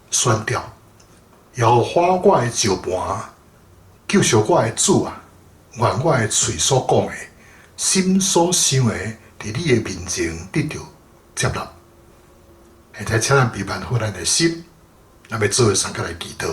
宣告，耶和华我的石磐，救赎我的主啊！愿我的喙所讲的，心所想的，佇你的面前得著接納。現在請咱閉目好咱的心，咱欲做伙相共來祈禱。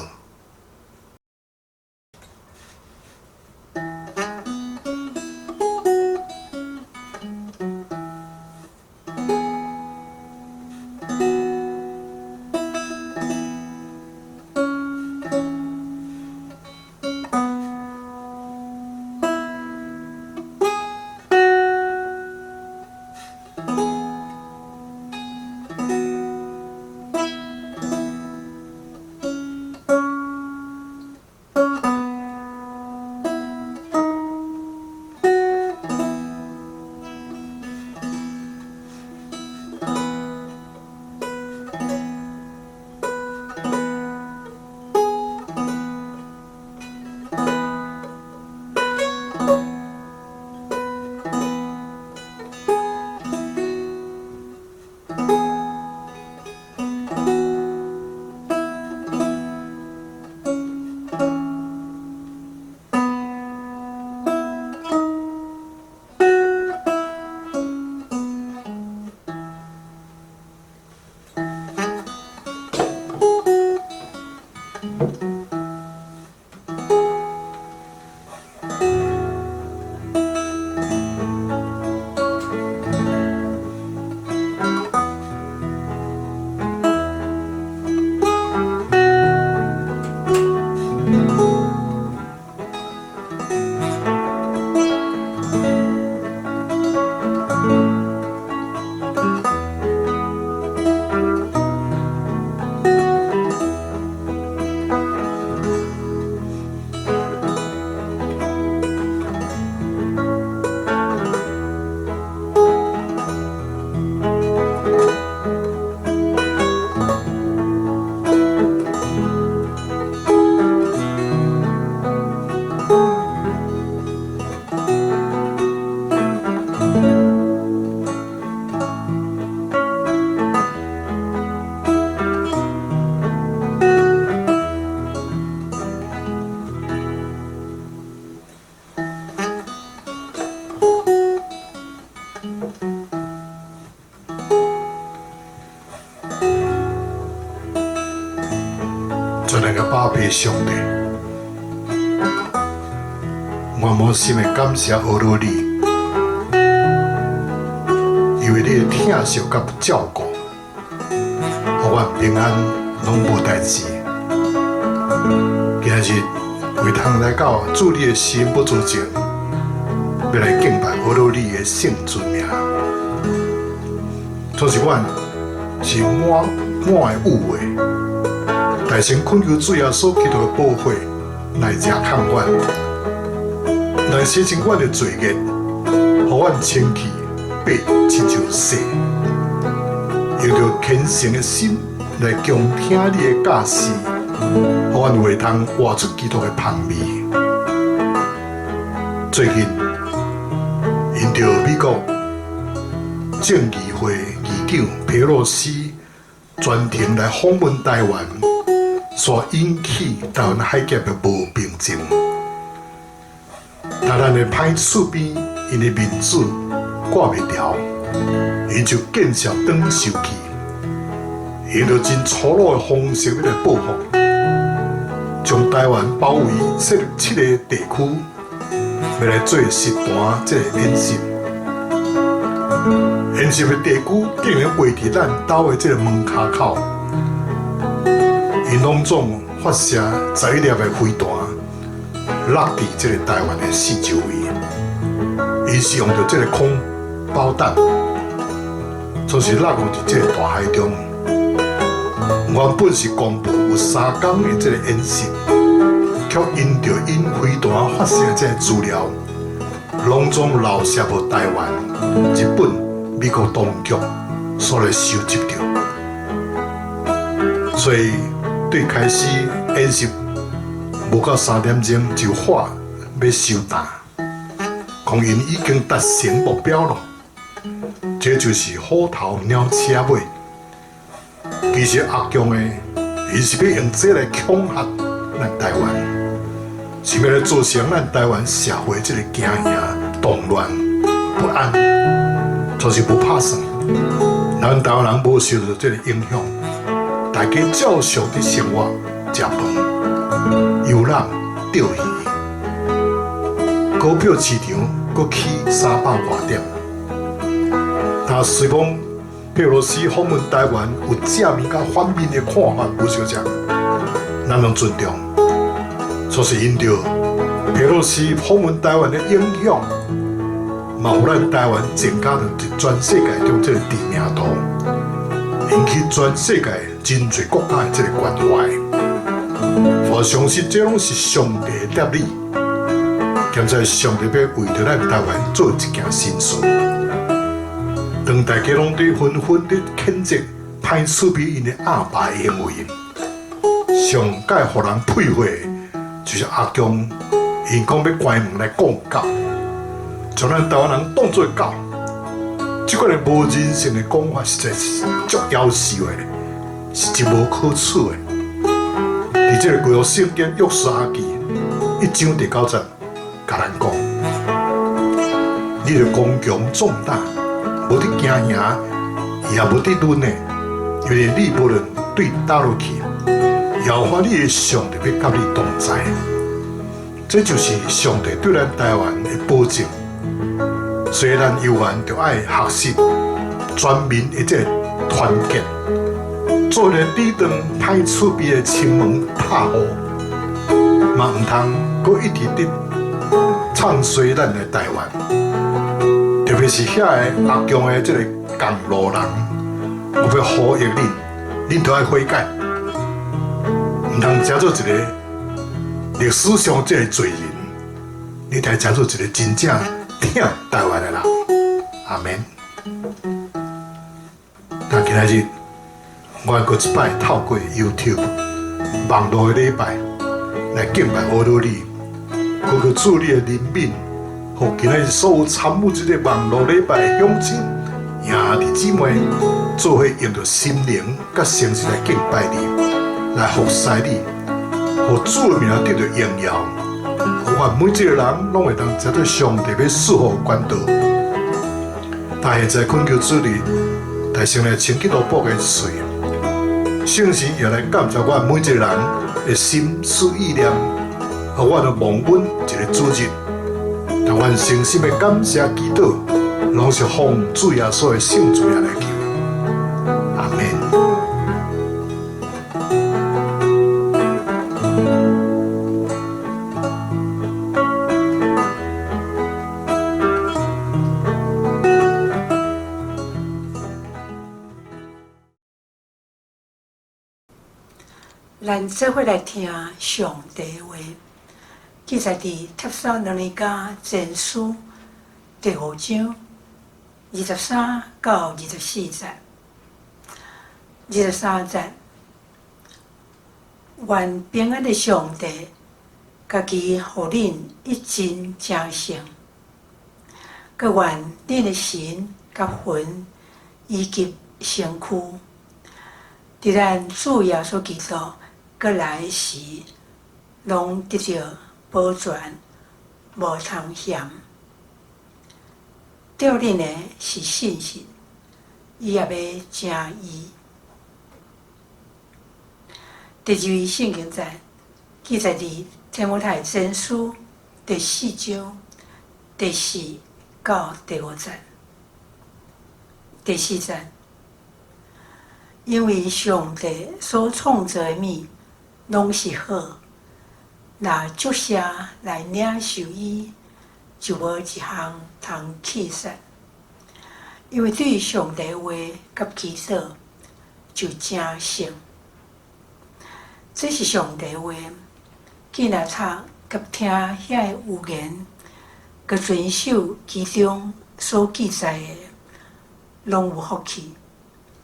全能的爸爸上帝，我滿心的感謝阿羅你，因為你的疼惜佮照顧，予阮平安攏無代誌。今日為通來到主你的施恩寶座前，欲來敬拜阿羅你的聖尊名，總是阮是滿滿的誤會。大聲懇求主耶穌基督的寶血來遮抗阮，來洗淨阮的罪孽，予阮清氣白親像雪。用著虔誠的心來恭聽你的教示，予阮會通活出基督的芳味。最近，因著美國眾議會議長裴洛西專程來訪問台灣，煞引起台灣海峽的無平靜。台灣的歹厝邊，𪜶的面子掛袂牢，𪜶就見笑轉受氣，用著真粗魯的方式欲來報復，將台灣包圍設立七个地區，欲來做實彈這个演習。演習的地區竟然位佇咱兜的這个門跤口，𪜶攏總發射11粒的飛彈，落佇這个台灣的四周圍。𪜶是用著這个空包彈，就是落入佇這个大海中。原本是公布有3工的這个演習，卻因著𪜶飛彈發射這个資料，攏總流泄予台灣、日本、美國當局所來收集著。所以對開始演習無夠3點鐘就喊欲收彈，講𪜶已經達成目標囉。這就是虎頭鳥車尾。其實阿共的，𪜶是欲用這來恐嚇咱台灣，是欲來造成咱台灣社會這个驚嚇、動亂、不安，就是無拍算。咱台灣人無受著這个影響，大家照常佇生活、食飯、遊覽、釣魚，股票市場閣起300外點。但雖講佩洛西訪問台灣有正面佮反面的看法，無相仝，咱攏尊重。所以𪜶著佩洛西訪問台灣的影響，嘛予咱台灣增加著佇全世界中這个知名度，引起全世界真濟國家的這个關懷。我相信這攏是上帝的貼理，現在上帝欲為著咱台灣做一件新事。當大家攏佇紛紛佇譴責歹趣味𪜶的鴨霸行為，上蓋予人氣火的，就是阿共，𪜶講欲關門來講狗，將咱台灣人當做狗，這款的無人性的講法，實在是足夭壽的，是真無可取的。佇這个舊約聖經約書亞記1章第9節，共咱講：你著剛強壯膽。無得驚嚇，也無得忍的，因為你無論對佗落去，耶和華你的上帝欲佮你同在。這就是上帝對咱台灣的保證。所以咱猶原著愛學習全民的這个團結，做一个抵擋歹趣味的親門拍予，嘛毋通閣一直佇唱衰咱的台灣。特別是遐个阿共的這个共路人，我欲呼籲恁，恁著愛悔改，毋通成做一个歷史上這个罪人，你得成做一个真正疼台灣的人。阿們。那今仔日，我閣一擺透過 YouTube 網路的禮拜來敬拜阿羅你，閣求主你的憐憫。予今仔日所有參與這个網路禮拜的鄉親、兄弟姊妹，做伙用著心靈佮誠實來敬拜你，來服侍你，予主的名得著榮耀。予阮每一个人攏會當成做上帝欲賜福的管道。但現在懇求主你，大先來清潔奴僕的喙，聖神也來監察阮每一个人的心思意念，予阮著忘恩一个主日。但阮誠心的感謝祈禱，攏是奉主耶穌的聖名來求，阿們。咱做伙來聽上帝話，記載佇帖撒羅尼迦前書第5章23到24節。23節，願平安的上帝，家己予恁一真成聖，閣願恁的神佮魂以及身軀，佇咱主耶穌基督閣來時，攏得著保全，無通嫌。召恁的是信實，伊也欲成義。第二位聖經節記載佇提摩太前書第4章第四到第五節。第四節，因為上帝所創造的物攏是好，若祝謝來領受伊，就無一項通棄絕。因為對上帝話佮祈禱就成聖。這是上帝話，既若讀佮聽遐个預言，佮遵守其中所記載的，攏有福氣，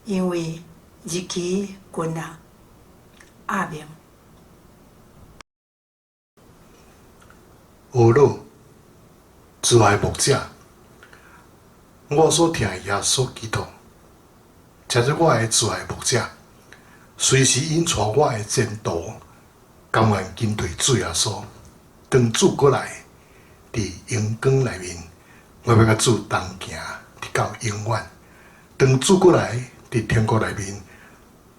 因為日期近啊。阿們。呵咾，慈愛牧者，我所疼的耶穌基督，請做我的慈愛牧者，隨時引帶我的前途，甘願跟隨主耶穌。當主閣來，佇榮光內面，我欲佮主同行，直到永遠。當主閣來，佇天國內面，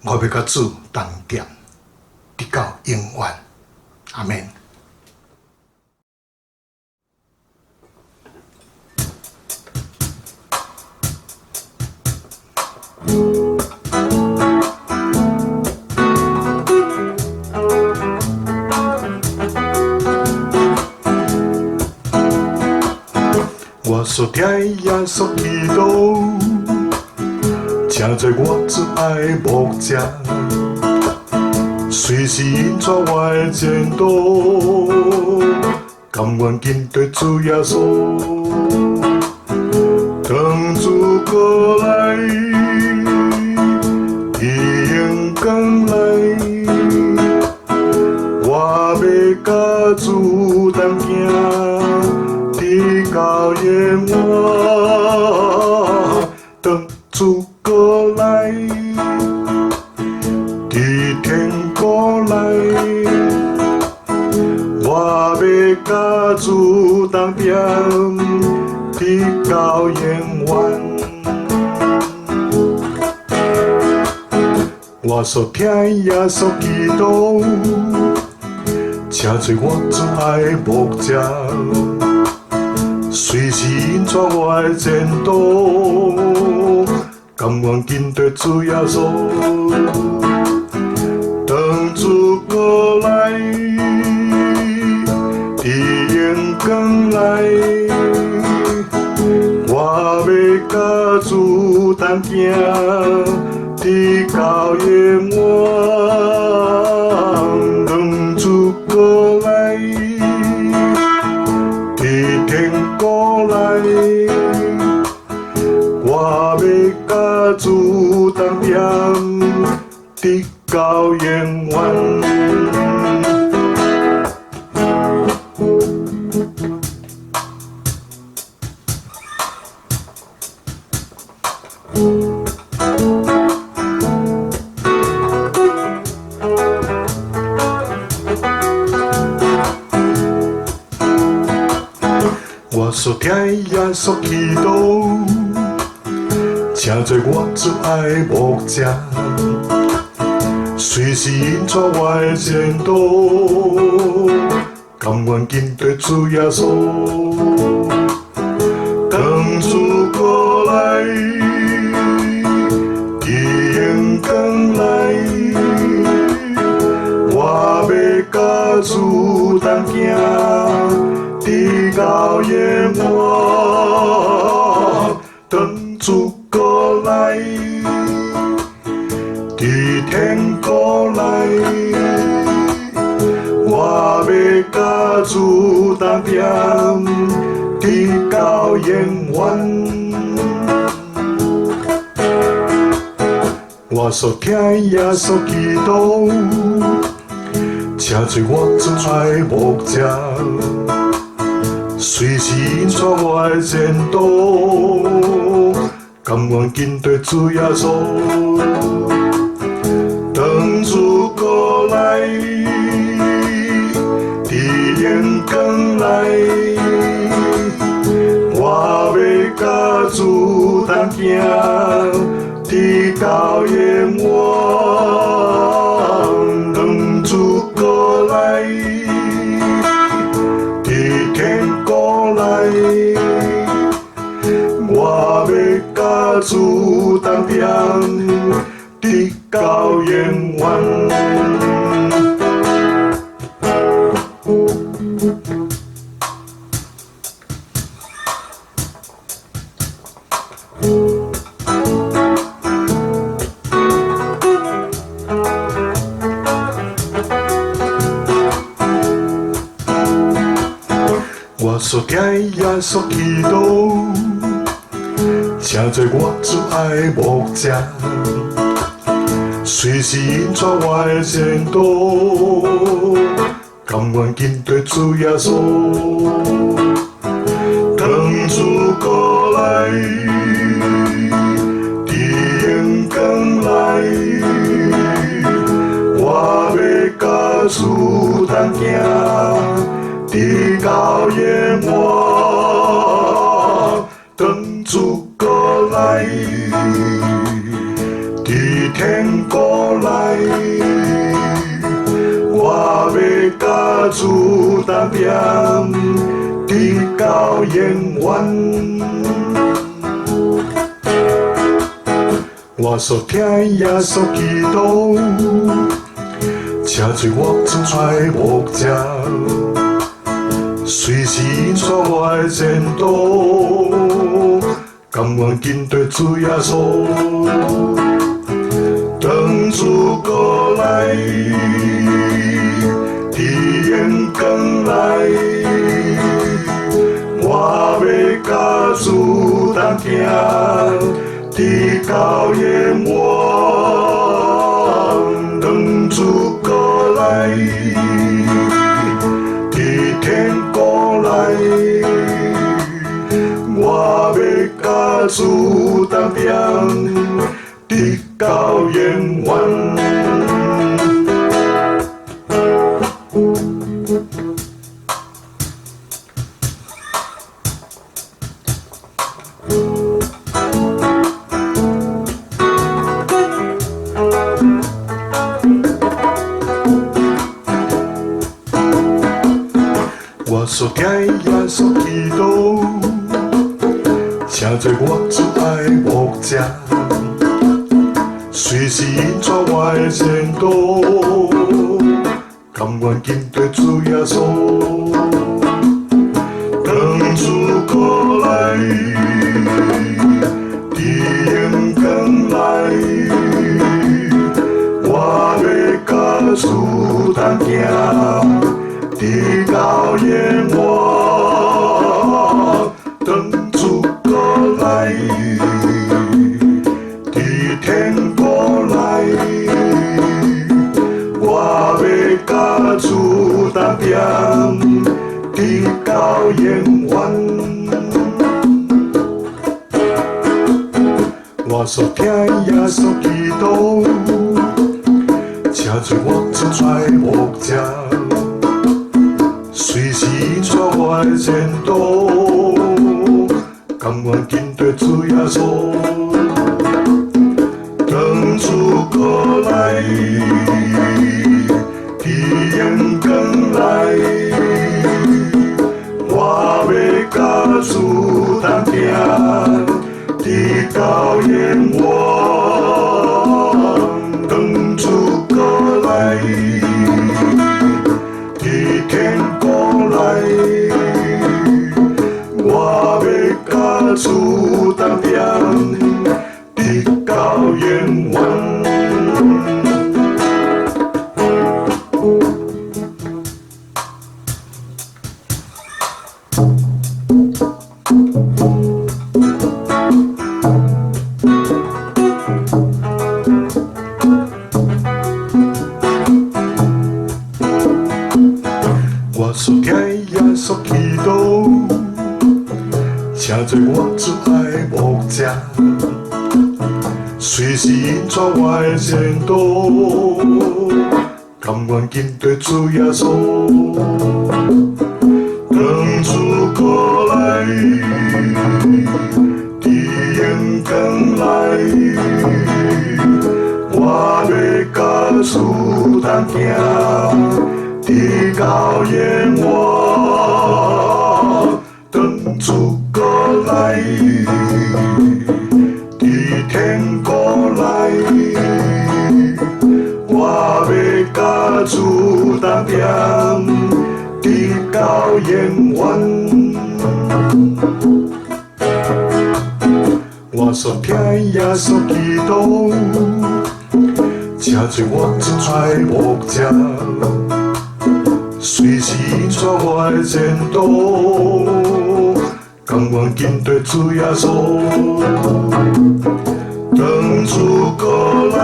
我欲佮主同踮，直到永遠。阿們。我所疼的耶穌基督，請做我最愛的牧者，隨時引帶我的前途，甘願跟隨主耶穌。當主閣來，佇榮光內，我欲佮主同行，直到永遠。當主閣來，佇天國內，我欲佮主同踮，直到永遠。我所疼的耶穌基督，請做我最愛的牧者，隨時引帶我的前途，甘願跟隨主耶穌。當主閣來，佇榮光內，我欲佮主同行，直到永遠。當主閣來，佇天國內，我欲佮主同踮，直到永遠。我所疼的耶穌基督，請做我最愛的牧者，隨時引帶我的前途，甘願跟隨主耶穌。當主閣來，佇榮光內，我欲佮主同行，直到永遠。當主閣來，佇天國內，我欲佮主同踮，直到永遠。我所疼的耶穌基督，請做我最愛的牧者，隨時引帶我的前途，甘願跟隨主耶穌。當主閣來，佇榮光內，我欲佮主同行，直到永遠。當主閣來，佇天國內，我所聽耶穌基督，請做我主愛牧者，隨時引帶我的前途，甘願緊綴主耶穌。當主過來，佇榮光內，我欲佮主同行，直到永遠。當主過來，佇天國內，我欲佮主同踮，直到永遠。我所聽耶穌基督，請做我主愛牧者，隨時引帶我的前途，甘願緊綴主耶穌。當主過來，佇榮光內，我欲佮主同行，直到永遠。當主過來，佇天國內，我欲佮主同踮，直到永遠。我所聽耶穌基督，請做我主愛牧者，隨時引帶我的前途，甘願緊綴主耶穌。當主過來，佇榮光內，我欲佮主同行，直到永遠。當主過來，佇天國內，我欲佮主同踮，直到永遠。我所聽耶穌基督，請做我主愛牧者，隨時引帶我的前途，甘願緊綴主耶穌。當主過來，佇榮光內，我欲佮主同行，直到永遠。當主過來，佇天國內，我欲佮主同踮，直到永遠。我所聽耶穌基督，請做我主愛牧者，隨時引帶我的前途，甘願緊綴主耶穌。當主過來，佇榮光內，我欲佮主同行，直到永遠。當主過來，佇天國內，我欲佮主同踮，直到永遠。我所聽耶穌基督，請做我主愛牧者，隨時引帶我的前途，甘願緊綴主耶穌，當主過來，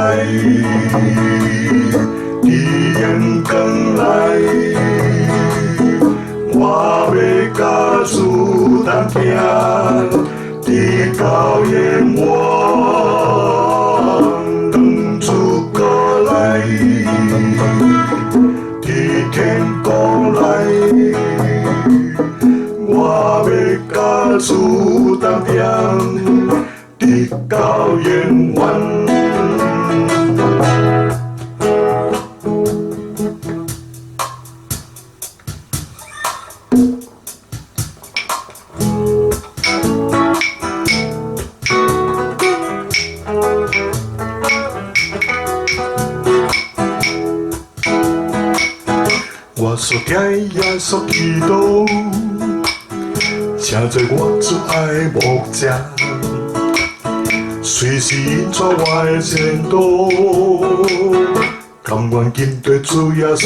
佇榮光內，我欲佮主同行，直到永遠。當主過來，佇天國內，我欲佮主同行，直到永遠。我所疼的耶穌基督，請做我最愛牧者，隨時引帶我的前途，甘願緊綴主耶穌。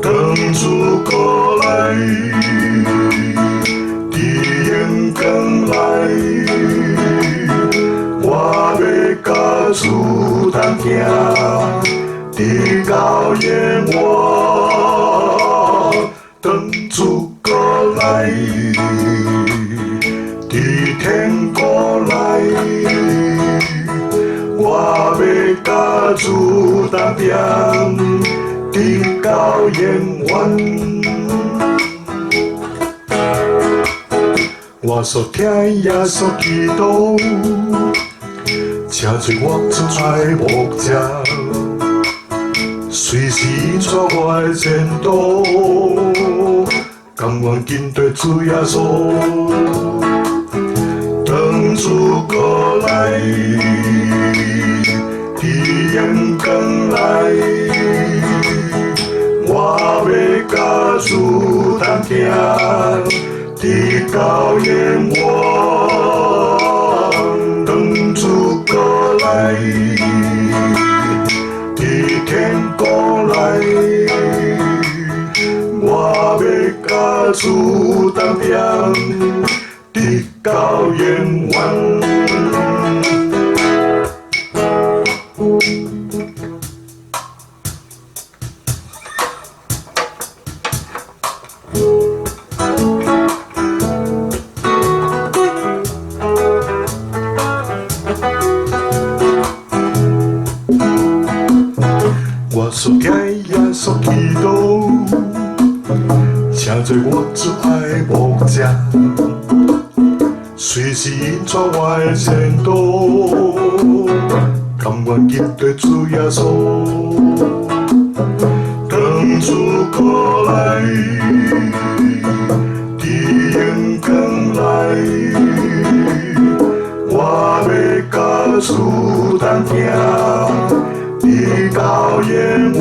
當主過來，佇榮光內，我欲佮主同行，直到永遠。當主過來，佇天國內，我欲佮主同行，直到永遠。我所疼的耶穌基督，請做我最愛牧者，隨時引帶我的前途，甘願緊綴主耶穌。當主過來，佇榮光內，我欲佮主同行，直到永遠。當主過來，佇天國內，我欲佮主同行，直到永遠。我所疼的耶穌基督，請做我最愛牧者，隨時引帶我的前途，甘願緊綴主耶穌。當主過來，佇榮光內，我欲佮主同行，直到永遠。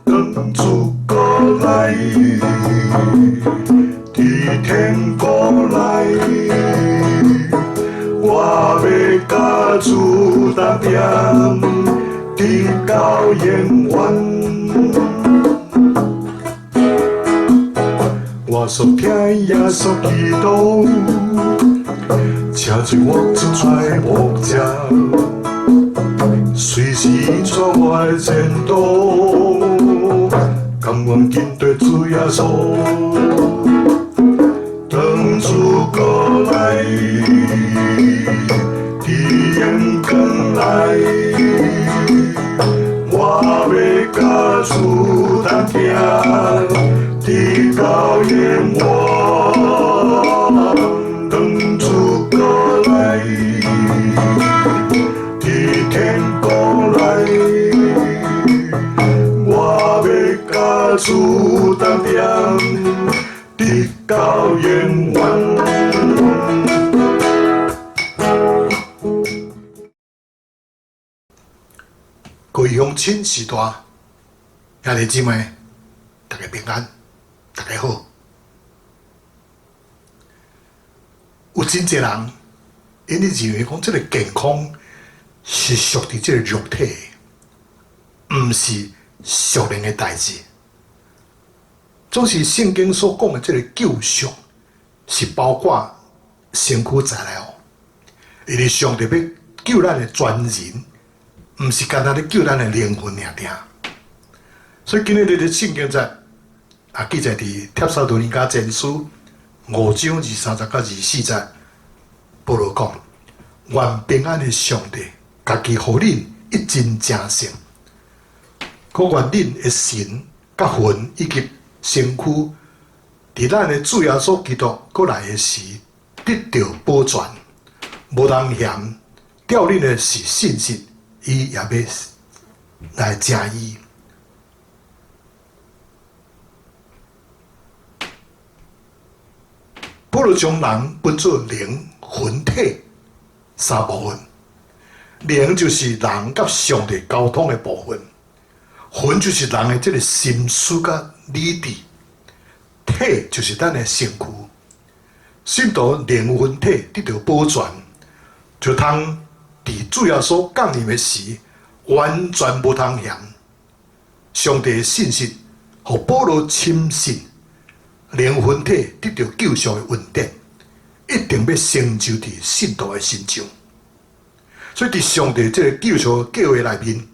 當主過來，佇天國內，我欲佮主同行，直到永遠。我所疼的耶穌基督，請做我最愛牧者，隨時引帶我的前途，甘願緊綴主耶穌。當主過來，佇榮光內，我欲佮主同行，直到永遠。當主過來，佇天國內，我欲佮主同行，直到永遠。各位鄉親序大，兄弟姊妹，大家平安，大家好。有真濟人，𪜶咧認為講這个健康是屬佇這个肉體的，毋是屬靈的代誌。總是聖經所講的這个救贖，是包括身軀在內哦。因為上帝欲救咱的全人，毋是干焦咧救咱的靈魂爾爾。所以今日咧聖經節啊，記載佇帖撒羅尼迦前書五章二三節到24節，保羅講：願平安的上帝，家己予恁一盡成聖，閣願恁的神、佮魂以及身軀，佇咱的主耶穌基督閣來的時，得著保全，無通嫌。召恁的是信實，伊也欲來成伊。保羅將人分做靈、魂、體三部分。靈就是人佮上帝溝通的部分，魂就是人的這个心思佮理智，體就是咱的身軀。信徒靈魂體得著保全，就通佇主耶穌降臨的時，完全無通嫌。上帝的信實，予保羅深信靈魂體得著救贖的恩典，一定欲成就佇信徒的身上。所以，佇上帝這个救贖計劃內面，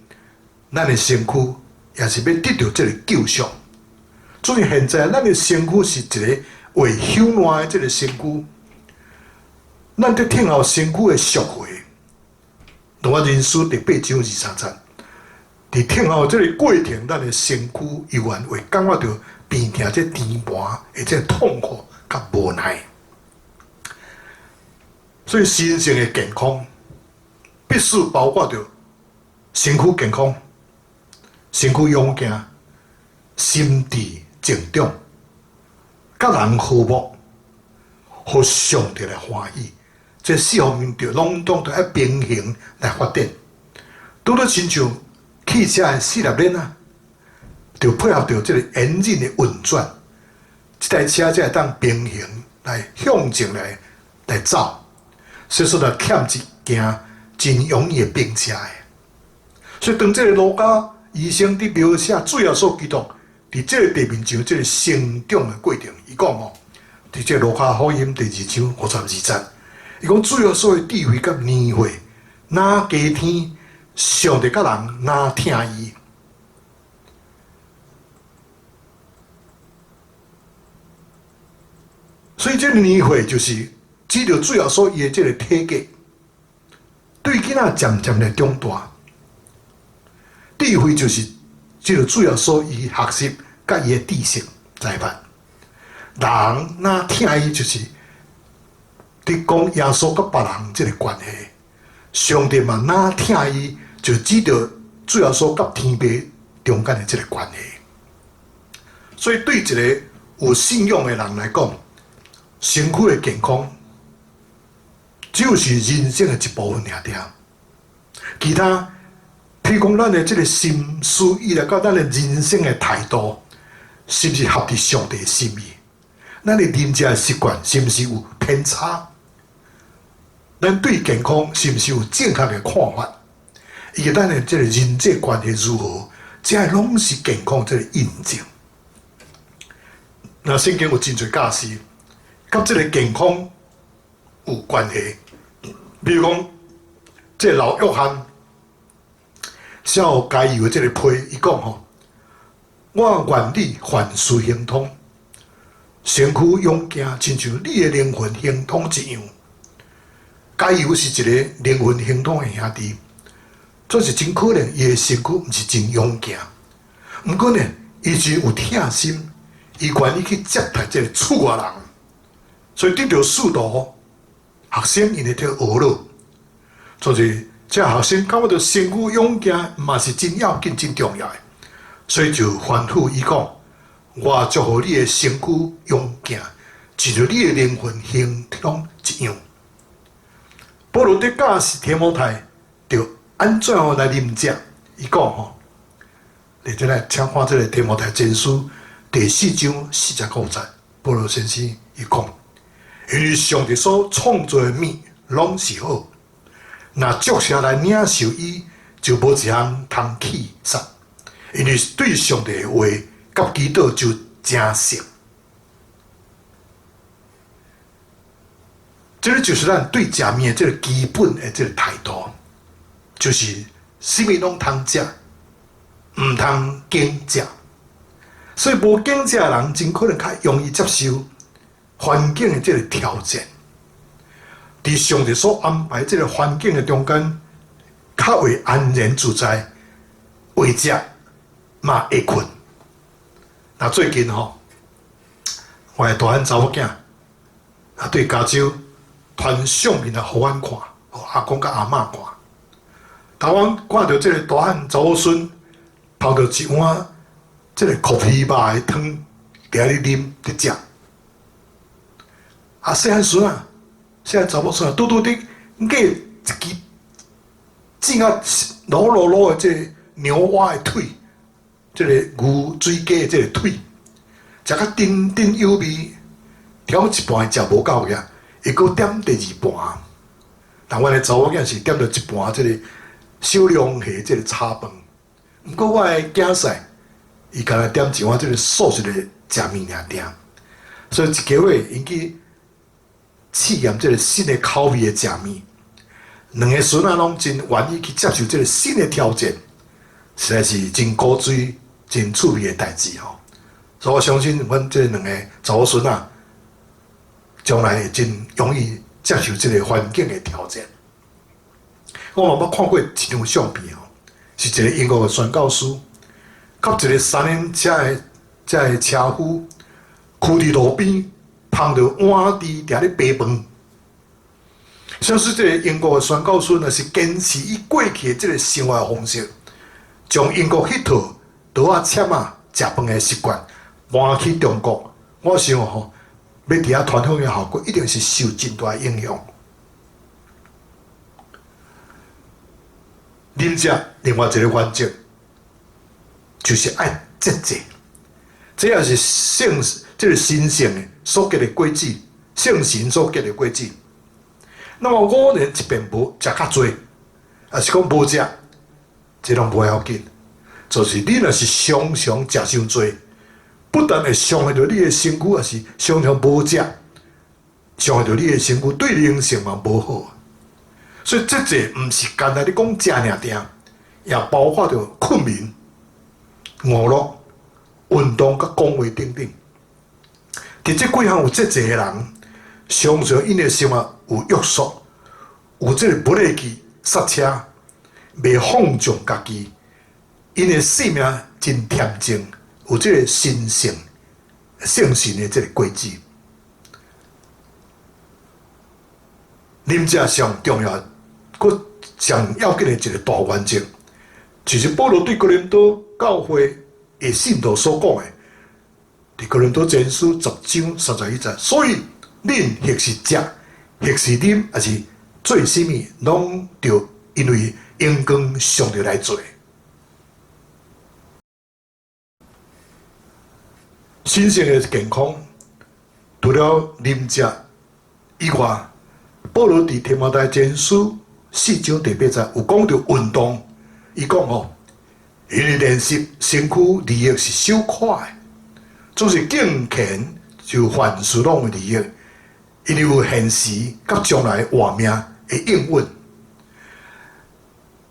咱的身軀也是欲得著這个救贖。所以，現在咱的身軀是一个會朽爛的這个身軀，咱佇等候身軀的贖回。羅馬人書第八章23節，佇等候這个過程，咱的身軀猶原會感覺著病痛、這甜盤的這痛苦佮無奈。所以，身心的健康必須包括著身軀健康、身軀勇健、心智成長、佮人和睦，予上帝來歡喜。這四方面著攏總著愛平衡來發展。拄拄親像汽車的四粒輪仔，著配合著這个引擎的運轉，這台車才會當平衡來向前來走。所以說，若欠一件，真容易會崩車的。所以當這个路加醫生佇描寫主耶穌基督佇這个地面上這个成長的過程，伊講吼，佇這个路加福音第二章52節，伊講主耶穌的智慧佮年歲，若加添，上帝佮人若疼伊。所以這个年歲就是指著主耶穌伊的這个體格，對囡仔漸漸來長大。智慧就是指著主耶穌伊學習佮伊的知識才捌。人若疼伊，就是佇講耶穌佮別人這个關係。上帝嘛若疼伊，就指著主耶穌佮天父中間的這个關係。所以對一个有信仰的人來講，身軀的健康只有是人生的一部分爾爾。其他，譬如講咱的這个心思，以來到咱的人生的態度，是毋是合佇上帝的心意？咱的飲食習慣是毋是有偏差？咱對健康是毋是有正確的看法？以及咱的這个人際關係如何？這攏是健康這个印證。那聖經有真濟教示，佮這个健康有關係。比如講，這个老約翰寫予該猶的這个批，伊講吼：我願你凡事亨通，身軀勇健，親像你的靈魂亨通一樣。該猶是一个靈魂亨通的兄弟，總是真可能伊的身軀毋是真勇健，毋過呢，伊真有疼心，伊願意去接待這个厝外人，所以得著使徒學生𪜶會去學了，就是這學生感覺著身軀勇健嘛是真要緊、真重要的，所以就吩咐伊講：我祝福你的身軀勇健，就像你的靈魂亨通一樣。保羅佇教示提摩太，著按怎樣來啉食？伊講吼，你這來請看這个提摩太前書第四章四節五節，保羅先生伊講。因為上帝所創造的物攏是好，若祝謝來領受伊，就無一項通棄殺。因為對上帝的話佮祈禱就成熟。這个就是咱對食物的這个基本的這个態度，就是啥物攏通食，毋通揀食。所以無揀食的人，真可能較容易接受環境的這个挑戰。佇上帝所安排這个環境的中間，較會安然自在，會食嘛會睏。那最近吼，我的大漢查某囝啊，對加州傳相片來予阮看，予阿公佮阿嬤看。當阮看著這个大漢查某孫捧著一碗這个咖啡肉的湯，佇遐咧啉佇食。啊，細漢孫啊，細漢查某孫啊，拄拄佇咬一支煎啊滷滷滷的這个牛蛙的腿，這个牛水雞的這个腿，食甲津津有味，調一盤食無夠額，伊閣點第二盤。但阮的查某囝是點著一盤這个小龍蝦這个炒飯，毋過我的囝婿，伊干焦點一碗這个素食的食物爾爾，所以一家伙𪜶去試驗這个新的口味的食物，兩个孫仔攏真願意去接受這个新的挑戰，實在是真古錐、真趣味的代誌吼。所以我相信阮這兩个查某孫仔，將來會真容易接受這个環境的挑戰。我嘛捌看過一張相片吼，是一个英國的宣教師，佮一个三輪車的這个車夫，囥佇路邊，捧著碗佇佇咧白飯。相信這个英國的宣教師若是堅持伊過去的這个生活方式，將英國彼套桌仔簽仔食飯的習慣搬去中國，我想吼，欲佇遐傳福音的效果一定是受真大的影響。啉食另外一個原則，就是愛節制，這也是聖這个神聖的所結的果子，聖神所結的果子。那麼偶然一遍無食較濟，抑是講無食，這攏無要緊。就是你若是常常食傷濟，不但會傷害著你的身軀，抑是常常無食，傷害著你的身軀，對靈性嘛無好。所以節制毋是干焦咧講食爾爾，也包括著睏眠、娛樂、運動佮講話等等。佇這幾項有節制的人，常常𪜶的生活有約束，有這个無力去剎車，袂放縱家己，𪜶的生命真恬靜，有這个神聖、聖神的這个果子。啉食上重要、閣上要緊的一个大原則，就是保羅對哥林多教會的信徒所講的，佇哥林多前書10章31節。所以，恁或是食，或是啉，抑是做啥物，攏著因為榮光上帝來做。身心的健康，除了啉食以外，保羅佇提摩太前書4章第8節有講著運動，伊講吼，因為練習身軀利益是小可的，總是敬虔就凡事攏有利益，因為有現時佮將來活命的應允。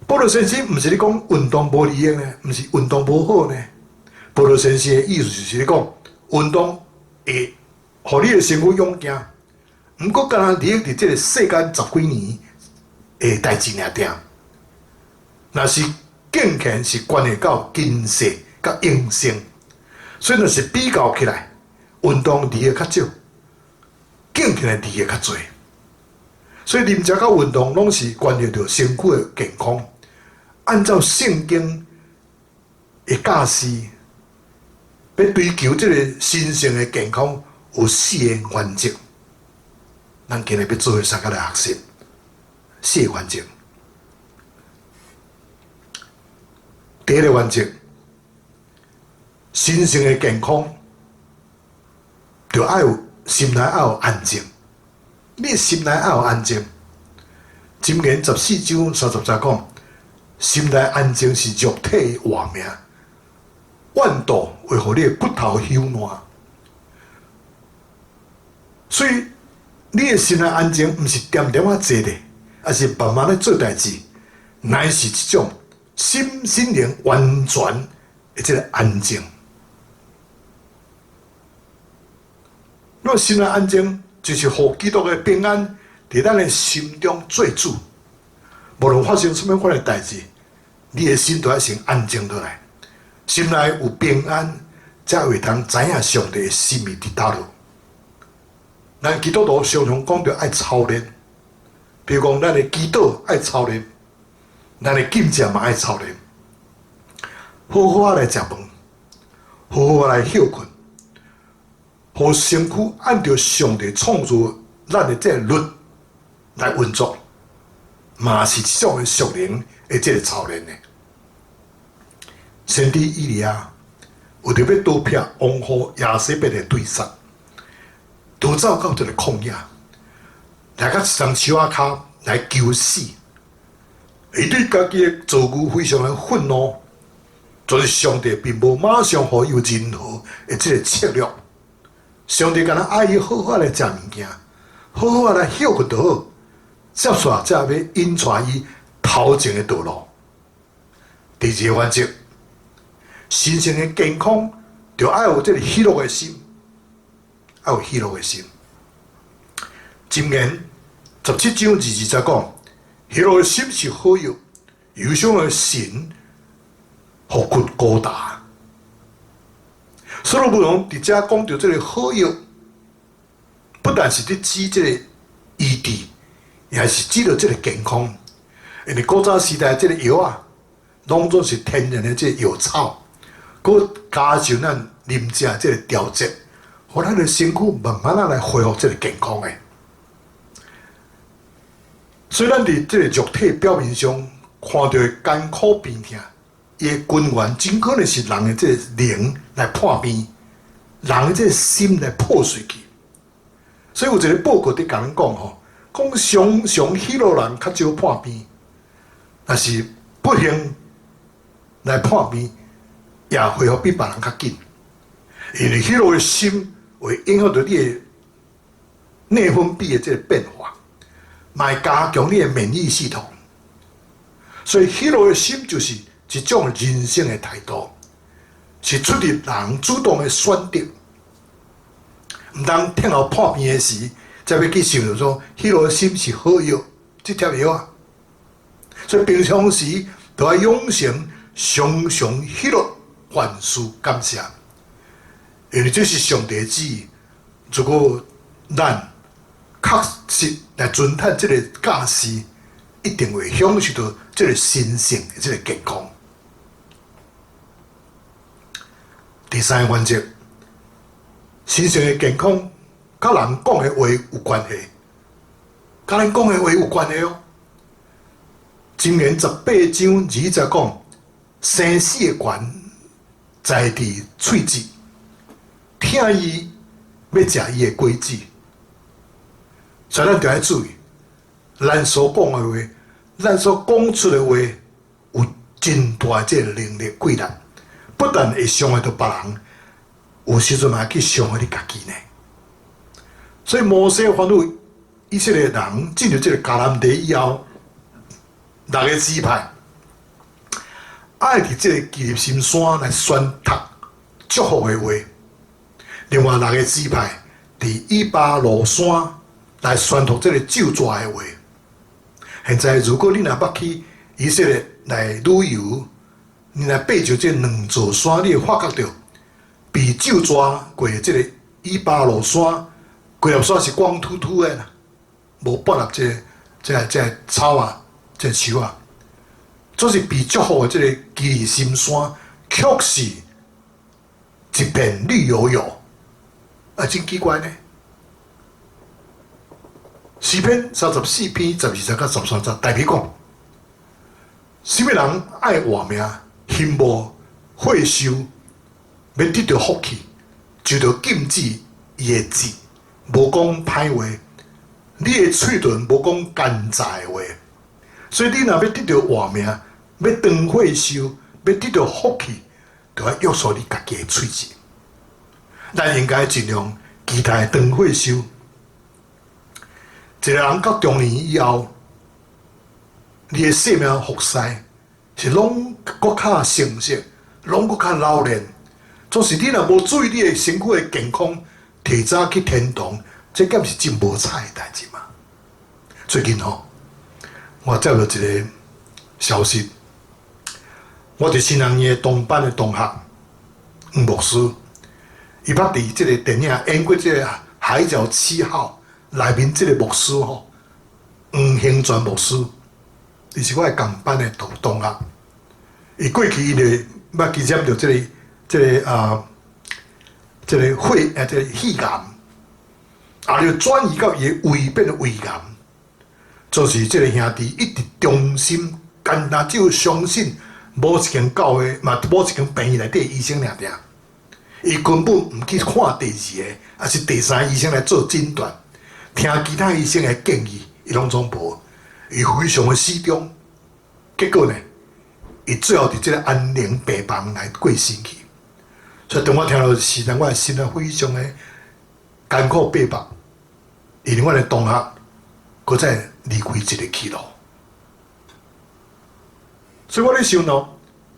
保羅先生毋是咧講運動無利益呢，毋是運動無好呢。保羅先生的意思就是咧講，運動會予你的身軀勇健，毋過干焦利益佇這个世間十幾年的代誌爾爾。若是敬虔是關係到今世佮永生，所以若是比較起來，運動利益較少，敬虔的利益較濟。所以啉食佮運動攏是關係著身軀的健康。按照聖經的教示，欲追求這个神聖的健康，有四个原則。咱今日欲做伙相共來學習四个原則。第一个原則，神聖的健康，著愛有心內愛有安靜。你的心內愛有安靜。箴言14章30節講，心內安靜是肉體的活命，怨妒會予你的骨頭朽爛。所以你的心內安靜，毋是恬恬仔坐咧，抑是慢慢咧做代誌，乃是一種心心靈完全的這个安靜。我心內安靜，就是予基督的平安佇咱的心中做主。無論發生啥物款的代誌，你的心都愛先安靜落來，心內有平安，才會當知影上帝的心意佇佗落。咱基督徒常常講著愛操練，比如講咱的祈禱愛操練，咱的禁食嘛愛操練，好好仔來食飯，好好仔來歇睏。予身軀按著上帝創造咱的這个律來運作，嘛是一種的屬靈的這个操練呢。先知以利亞為著欲逃避王后耶洗別的追殺，逃走到這个曠野，來到一叢樹仔跤來求死。伊對家己的遭遇非常的憤怒，就是上帝並無馬上予伊有任何的這个策略。上帝敢若愛伊好好來食物件，好好來歇睏就好，接煞才欲引帶伊頭前的道路。第二个原則，神聖的健康，就愛有這个喜樂的心，愛有喜樂的心。箴言17章22節講，喜樂的心是好藥，憂傷的神予骨孤焦。所羅門王佇遮講著這个好藥，不但是佇指這个醫治，也是指著這个健康。因為古早時代這个藥仔，攏總是天然的這个藥草，閣加上咱啉食這个調節，予咱的身軀慢慢仔來恢復這个健康的。所以咱佇這个肉體表面上看著的艱苦病痛，伊的根源真可能是人的這个靈來破病，人的這个心來破碎去。所以有一个報告佇共咱講吼，講常常喜樂人較少破病，若是不幸來破病，也恢復比別人較緊。因為喜樂的心會影響著你的內分泌的這个變化，嘛會加強你的免疫系統。所以喜樂的心就是一種人生的態度，是出自人主動的選擇。毋通聽候破病的時，才欲去想著說喜樂的心是好藥，這帖藥啊。所以平常時就愛養成常常喜樂，凡事感謝，因為這是上帝的旨意。如果咱確實來遵行這个教示，一定會享受著這个神聖的這个健康。第三个原則，神聖的健康佮人講的話有關係，佮咱講的話有關係哦。箴言18章20節講，生死的權在佇喙舌，疼伊欲食伊的果子，所以咱著愛注意，咱所講的話，咱所講出的話，有真大的這个能力貴力，不但會傷害著別人，有時陣嘛會去傷害你家己呢。所以摩西吩咐以色列人進入這个迦南地以後，六个支派愛佇這个基利心山來宣讀祝福的話，另外六个支派佇以巴路山來宣讀這个咒詛的話。現在如果你若捌去以色列來旅遊，你若爬上這兩座山，你會發覺著被咒詛過的這个以巴路山，規粒山是光禿禿的啦，無半粒這个草啊，這个樹啊，總是被祝福的這个基利心山，卻是一片綠油油，啊，真奇怪呢。詩篇34篇12節到13節，大衛講：啥物人愛活命，欣慕歲壽，欲得著福氣，就著禁止伊的舌，無講歹話，你的喙唇無講奸詐的話。所以你若欲得著活命，欲長歲壽，欲得著福氣，就愛約束你家己的喙舌。咱應該盡量期待長歲壽。一個人到中年以後，你的生命服侍是攏閣較成熟，攏閣較老練。總是你若無注意你的身軀的健康，提早去天堂，這敢是真無彩的代誌嘛？最近吼，我接到一個消息，我佇新人院的同班的同學黃牧師，伊捌佇這個電影演過這個《海角七號》內面這個牧師吼，黃興全牧師，伊是我的同班的同學。伊過去伊就捌去染著這個肺啊，這個肺癌，啊，就轉移到伊的胃變做胃癌。就是這個兄弟一直忠心，干焦只有相信，無一間教會嘛，無一間病院內底醫生爾爾。伊根本毋去看第二个，抑是第三个醫生來做診斷，聽其他醫生的建議，伊攏總無。伊非常的死忠，結果呢，伊最後佇這個安寧病房來過身去。所以當我聽到時陣，我的心啊非常的艱苦百百，因為阮的同學閣再離開這個去路。所以我咧想哦，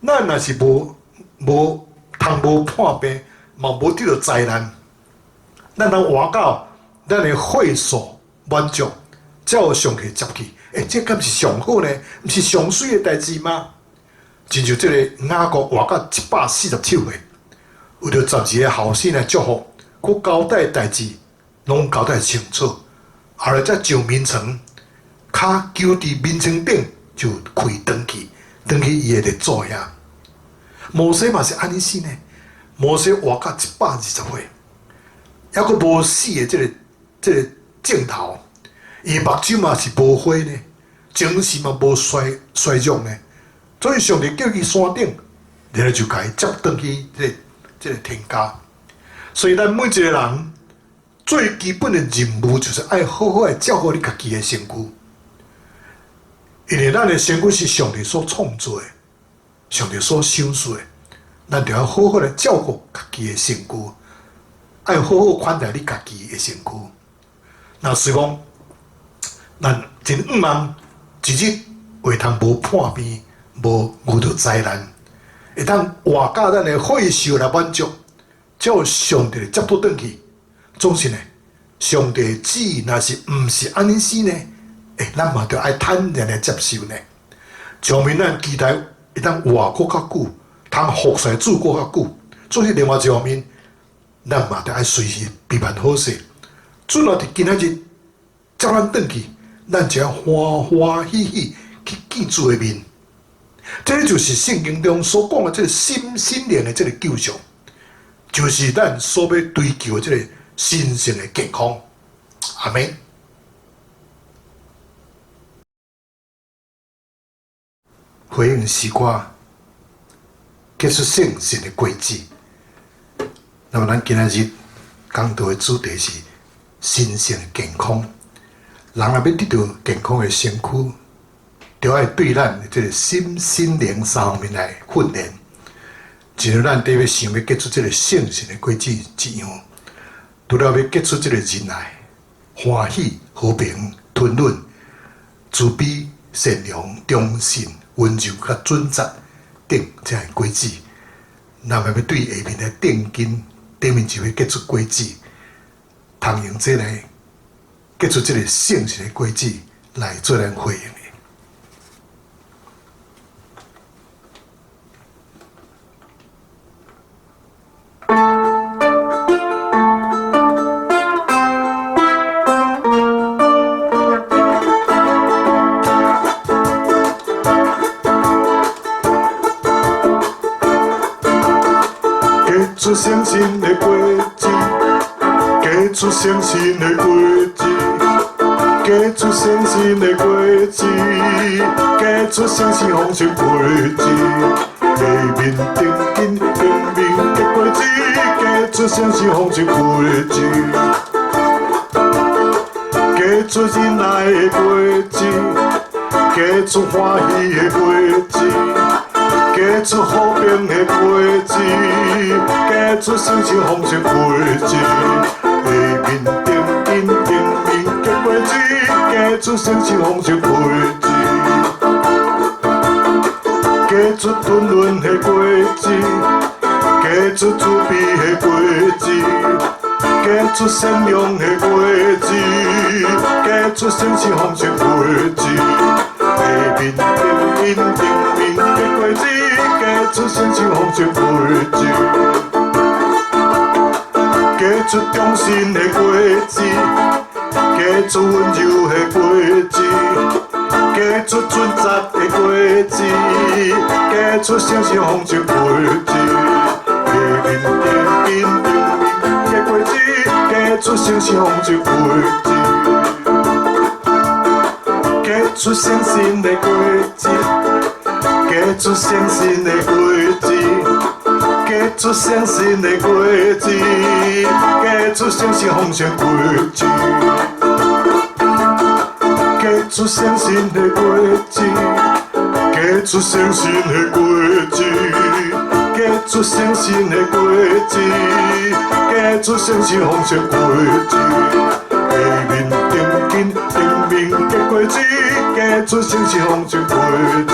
咱若是無通無破病，嘛無得著災難，咱通活到咱的歲數滿足，才予上帝接去。欸，這敢是上好呢？毋是上媠的代誌嗎？親像這個雅各活到147歲，為著12個後生來祝福，閣交代代誌，攏交代清楚。後來才上眠床，跤球佇眠床頂就開轉去，轉去伊的列祖遐。摩西嘛是按呢死呢？摩西活到120歲，猶閣無死的這個症頭，伊目睭嘛是無花呢，精神嘛無衰弱呢。所以上帝叫伊山頂，然後就共伊接轉去這個天家。所以咱每一個人最基本的任務，就是愛好好來照顧你家己的身軀，因為咱的身軀是上帝所創造的，上帝所賞賜的，咱就要好好來照顧家己的身軀，愛好好款待你家己的身軀。若是講，咱真向望一日會通無破病，無遇著災難，會當活到咱的歲數來滿足，才予上帝接倒轉去。總是呢，上帝旨意若是毋是按呢死呢？欸，咱嘛著愛坦然來接受呢。上面咱期待會當活閣較久，通服侍主閣較久。總是另外一方面，咱嘛著愛隨時備辦好勢。主若佇今仔日接咱轉去，咱就要歡歡喜喜去見主的面。這個就是聖經中所講的這個心心靈的這個救贖，就是咱所欲追求的這個神聖的健康。阿們。回應詩歌，結出聖神的果子。那麼，咱今仔日講道的主題是神聖的健康。人若欲得著健康的身軀，就愛對咱的這個心、心靈三方面來訓練。就像咱佇欲想欲結出這個聖神的果子一樣，除了欲結出這個仁愛、歡喜、和平、吞忍、慈悲、善良、忠信、溫柔佮準則等這樣的果子，咱嘛欲對下面來定根，頂面就會結出果子，通用這來結出這個聖神的果子來做咱回應的。結出聖神的果子，結出聖神的果子，結出聖神的果子，結出聖神豐盛果子。下面定根，頂面結果子，結出聖神豐盛果子。結出仁愛的果子，結出歡喜的果子，結出和平的果子，結出聖神豐盛果子。下面定根，頂面結果子，誠實豐碩果子，結出沉淪的果子，結出慈悲的果子，結出善良的果子，結出誠實豐碩果子。下面頂面頂面結果子，結出誠實豐碩果子，結出忠心的果子，結出溫柔的果子，結出準則的果子，結出誠實豐碩果子。下面頂面頂面結果子，結出誠實豐碩果子，結出誠信的果子，結出誠信的果子，結出誠信的果子，結出誠實豐碩果子，結出誠信的果子，結出誠信的果子，結出誠信的果子，結出誠實豐碩果子。下面頂緊頂面結果子，結出誠實豐碩果子。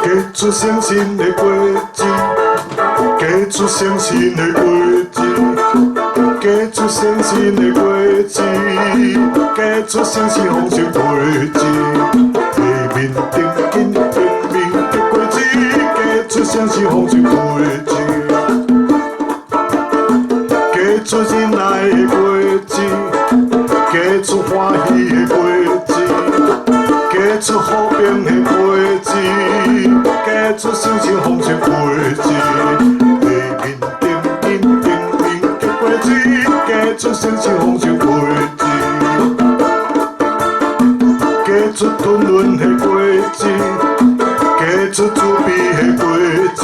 結出誠信的果子，結出誠信的果子，結出誠信的果子，結出誠實豐碩果子。下面頂緊頂面結果子，結出誠實豐碩果子，結出忍耐的果子，結出歡喜的果子，結出和平的果子，結出誠實豐碩果子。下面頂緊頂面結果子，結出誠實豐碩果子，結出沉淪的果子，結出慈悲的果子，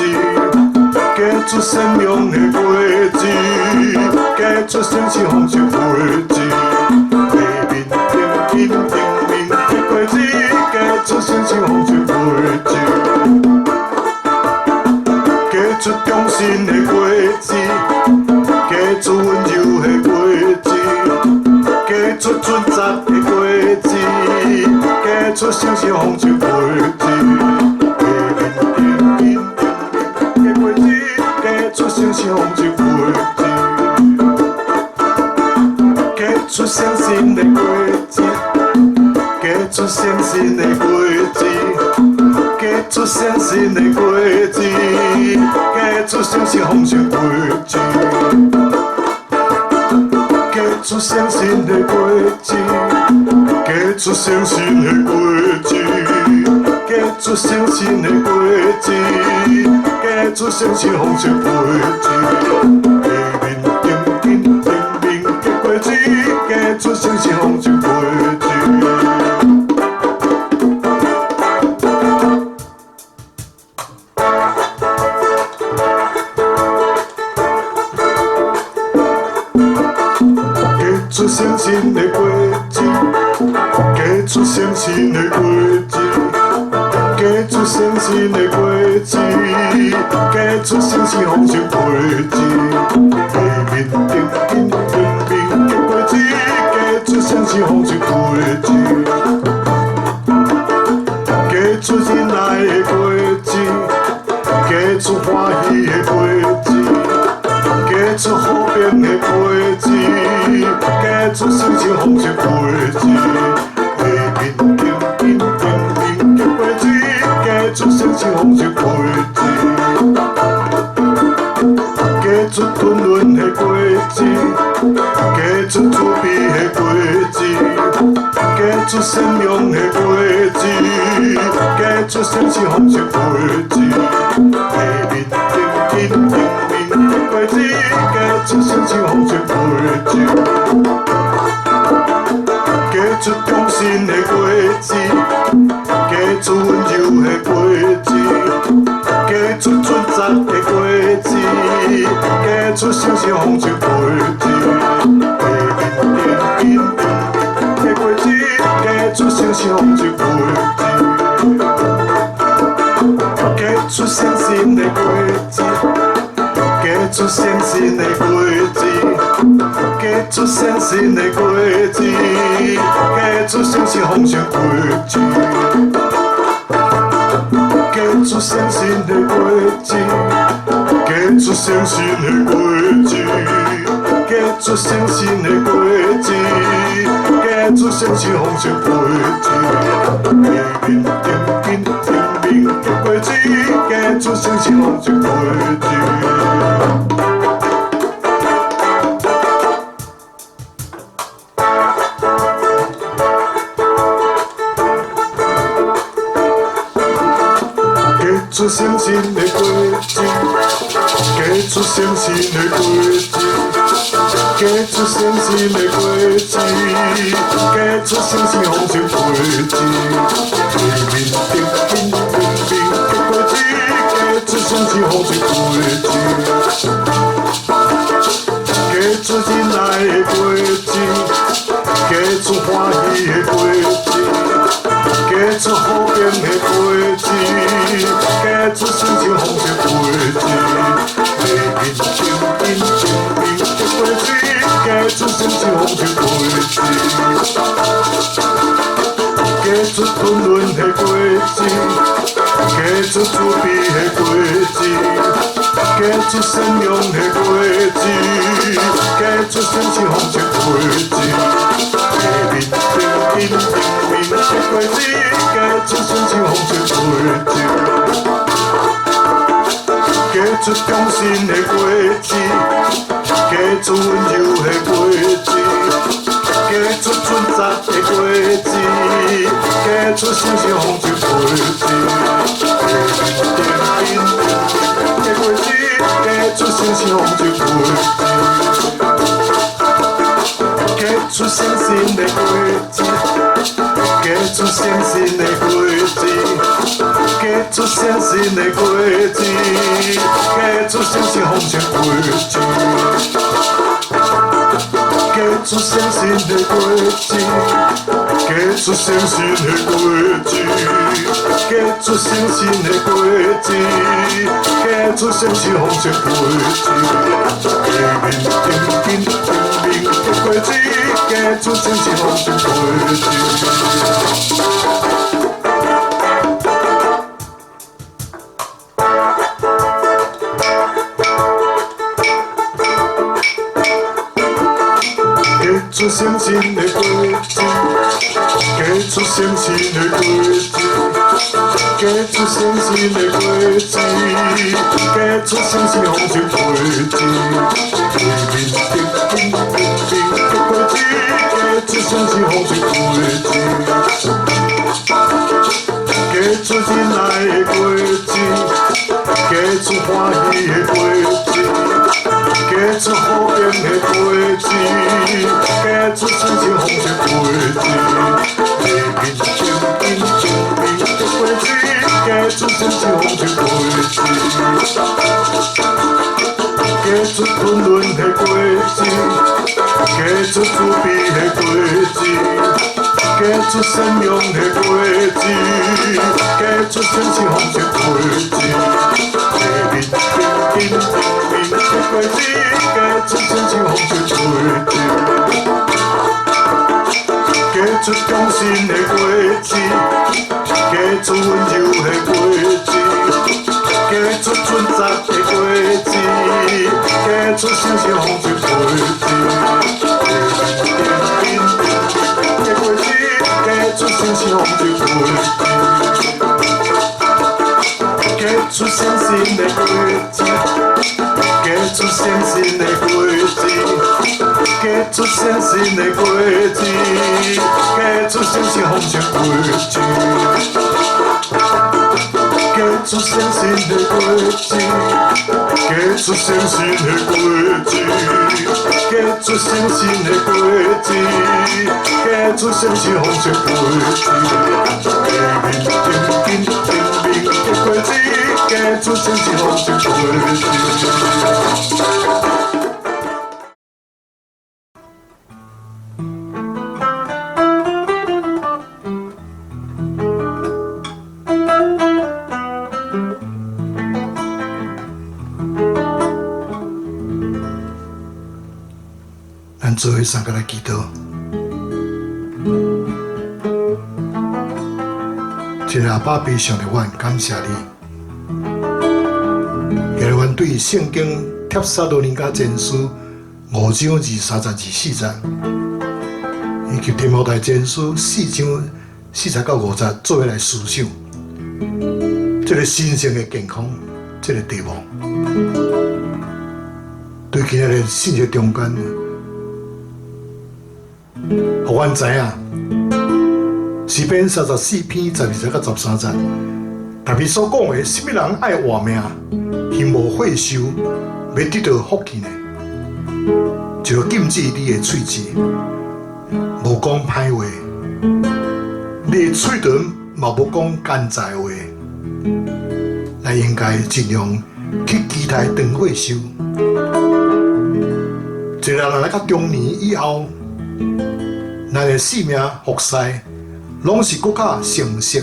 結出善良的果子，結出誠實豐碩果子。下面頂緊頂面結果子，結出誠實豐碩果子，結出忠心的果子，結出溫柔的果子，結出準則的果子，結出誠實豐碩果子。下面頂緊頂面結果子，結出誠實豐碩果子，結出誠信的果子，結出誠信的果子，結出誠信的果子，結出誠實豐碩果子，結出誠信的果子，結出誠信的果子，結出誠信的果子，結出誠實豐碩果子。下面頂緊頂面結果子，結出誠實豐碩果子。結出誠信的果子，結出誠信的果子，結出誠信的果子，結出誠實豐碩果子。下面頂緊頂面結果子，結出誠實豐碩果子，結出忍耐的果子，結出歡喜的果子，結出和平的果子，結出誠實豐碩果子。下面頂緊頂面結果子，結出誠實豐碩果子，結出沉淪的果子，結出慈悲的果子，結出善良的果子，結出誠實豐碩果子。下面頂緊頂面結果子，結出誠實豐碩果子，結出忠心的果子，結出溫柔的果子，結出準則的果子，結出誠實豐碩果子。下面頂緊頂面結果子，結出誠實豐碩果子。出誠信的果子，結出誠信豐碩果子，結出誠信的果子，結出誠信的果子，結出誠信的果子，結出誠信豐碩果子。地面頂緊頂面結果子，結出誠信豐碩果子。結出誠信的果子，結出誠信的果子，結出誠信的果子，結出誠信豐碩果子。地面頂緊頂面結果子，結出誠信豐碩果子。結出忍耐的果子，結出歡喜的果子，結出和平的果子，結出誠信豐碩果子。地面頂緊頂面結果子，結出誠信豐碩果子。結出吞忍的果子，結出慈悲的果子，結出善良的果子，結出誠信豐碩果子。地面頂緊頂面結果子，結出誠信豐碩果子。結出忠心的果子，結出溫柔的果子，結出準則的果子，結出誠信豐碩果子。地面頂緊結果子，結出誠信豐碩果子。結出誠信的果子，結出誠信的果子，結出誠信的果子，結出誠信豐碩果子。結出誠信的果子，結出誠信的果子，結出誠信的果子，結出誠信豐碩果子。地面頂緊頂面結果子，結出誠信豐碩果子。結出誠信的果子，結出誠信的果子，結出誠信的果子，結出誠信豐碩果子。地面頂緊頂面結果子，結出誠信豐碩果子。結出忍耐的果子，結出歡喜的果子，結出和平的果子，結出誠信豐碩果子。地面頂緊頂面結果子，結出誠信豐碩果子。結出吞忍的果子，結出慈悲的果子，結出善良的果子，結出誠信豐碩果子。地面頂緊頂面結果子，結出誠信豐碩果子。結出忠心的果子，結出溫柔的果子，結出準則的果子，結出誠信豐碩果子。地面頂緊結果子，結出誠信豐碩果子。結出誠信的果子，結出誠信的果子，結出誠信的果子，結出誠信豐碩果子。結出誠信的果子，結出誠信的果子，結出誠信的果子，結出誠信豐碩果子。地面頂緊頂面結果子，結出誠信豐碩果子。咱做伙相共來祈禱。親愛的阿爸父上帝，阮感謝你。今日阮對聖經帖撒羅尼迦前書五章二三節、二四節，以及提摩太前書四章四節到五節，做伙來思想這个神聖的健康，這个題目，對今日的信息中間，予阮知影，詩篇34篇12節到13節，特別所講的，啥物人愛活命，希望歲壽，欲得著福氣呢？就禁止你的喙舌，無講歹話；你的喙唇嘛無講奸詐話。咱應該盡量去期待長歲壽。一个人來到中年以後，咱的性命服侍，攏是閣較成熟、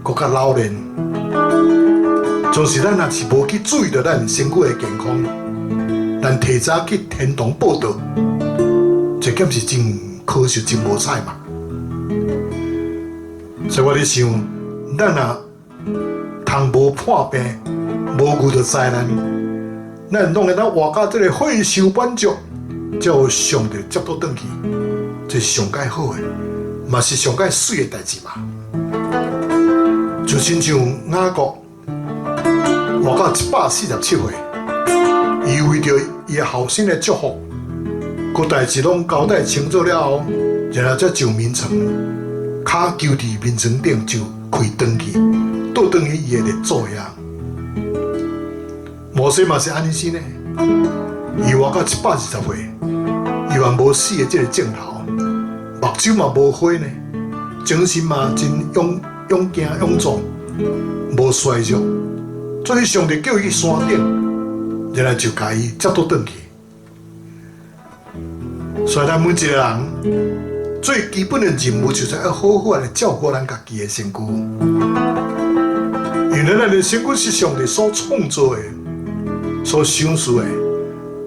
閣較老練。總是咱若是無去注意著咱身軀的健康，咱提早去天堂報到，這敢是真可惜、真無彩嘛？所以我咧想，咱若通無破病、無遇著災難，咱攏會當活到這个歲壽滿足，才予上帝接倒轉去，這是上蓋好的，嘛是上蓋媠的代誌嘛。就親像雅各活到147歲，伊為著伊的後生的祝福，閣代誌攏交代清楚了後，然後才上眠床，跤球佇眠床頂就開轉去，倒轉去伊的列祖遐。摩西嘛是按呢生呢，伊活到120歲，伊嘛無死的這个症頭，目睭嘛無花呢，精神嘛真勇勇健勇壯，無衰弱。所以上帝叫伊去山頂，然後就共伊接倒轉去。所以咱每一個人最基本的任務，就是愛好好來照顧咱家己的身軀，因為咱的身軀是上帝所創造的、所賞賜的，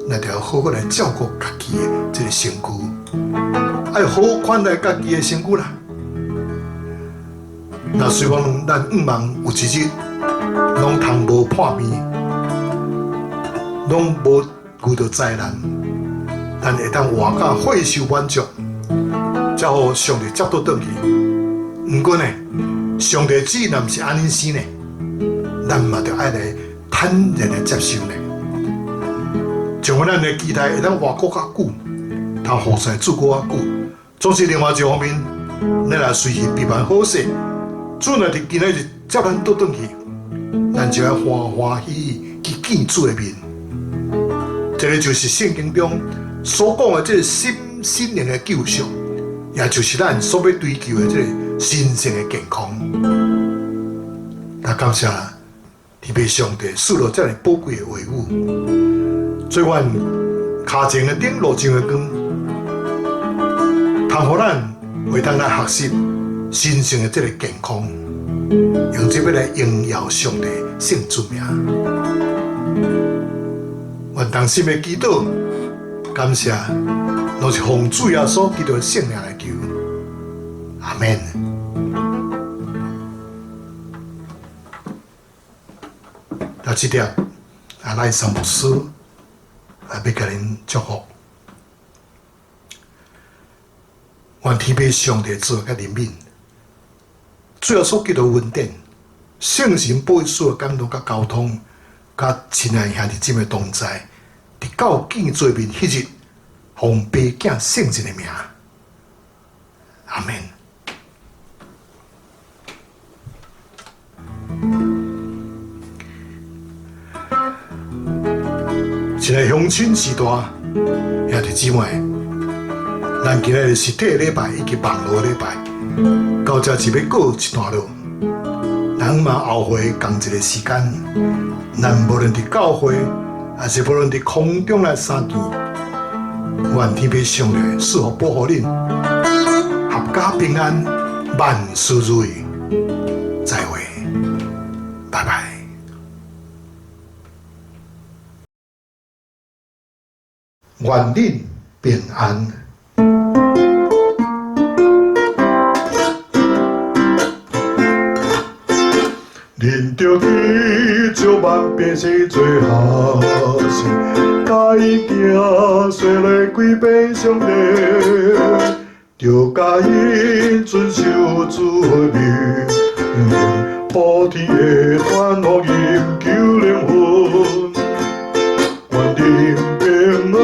咱就要好好來照顧家己的這个身軀，愛好好款待家己的身軀啦。若雖然咱向望有一日攏通無破病，攏無遇著災難，咱會當活到歲壽滿足，才予上帝接倒轉去。毋過呢，上帝旨意若毋是按呢生呢，咱嘛著愛來坦然來接受呢。像咱的期待會當活閣較久，通服侍主閣較久，總是另外一方面，咱若隨時備辦好勢，主若佇今仔日接咱倒轉去，咱就愛歡歡喜喜去見主的面。這个就是聖經中所講的這个心心靈的救贖，也就是咱所欲追求的這个神聖的健康。那感謝天父上帝賜落這麼寶貴的話語，做阮跤前的燈，路上的光，通予咱會當來學習神聖的這个健康，用這欲來榮耀上帝聖尊名。願同心的祈禱，感謝，攏是奉主耶穌基督的聖名來求，阿們。那這點，阿賴桑牧師也欲共恁祝福，願天父上帝賜福佮憐憫，主耶穌基督恩典，聖神保惠師的感動佮交通，佮親愛兄弟姊妹同在，直到見主面彼日，奉父子聖神的名，阿們。親愛鄉親序大，兄弟姊妹，咱今仔日實體禮拜以及網路禮拜，到這就欲告一段落。咱嘛後回仝一个時間，咱無論佇教會，抑是無論佇空中來相見，願天父上帝賜福保護恁，闔家平安，萬事如意。再會，拜拜。願恁平安。恁著去召萬百姓做學生，共𪜶行洗禮歸予上帝，著教𪜶遵守主的命令，普天的傳福音救靈魂。願恁平安，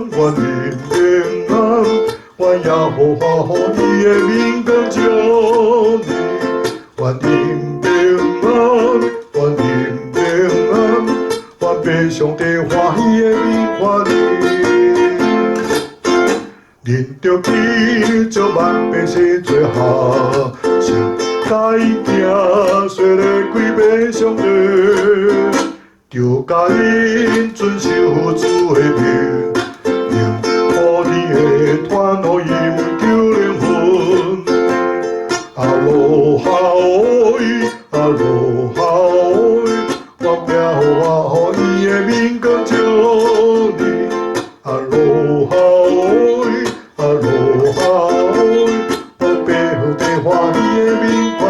願恁平安，願耶和華予伊的面光照你，願恁平安，願恁平安，願父上帝歡喜的面看你。恁著去召萬百姓做學生，共𪜶行洗禮歸予上帝，著教𪜶遵守主的命令，普天的傳福音救靈魂。阿羅哈伊，阿羅哈伊，願耶和華予伊的面光照你。阿羅哈伊，阿羅哈伊，願父上帝歡喜的面看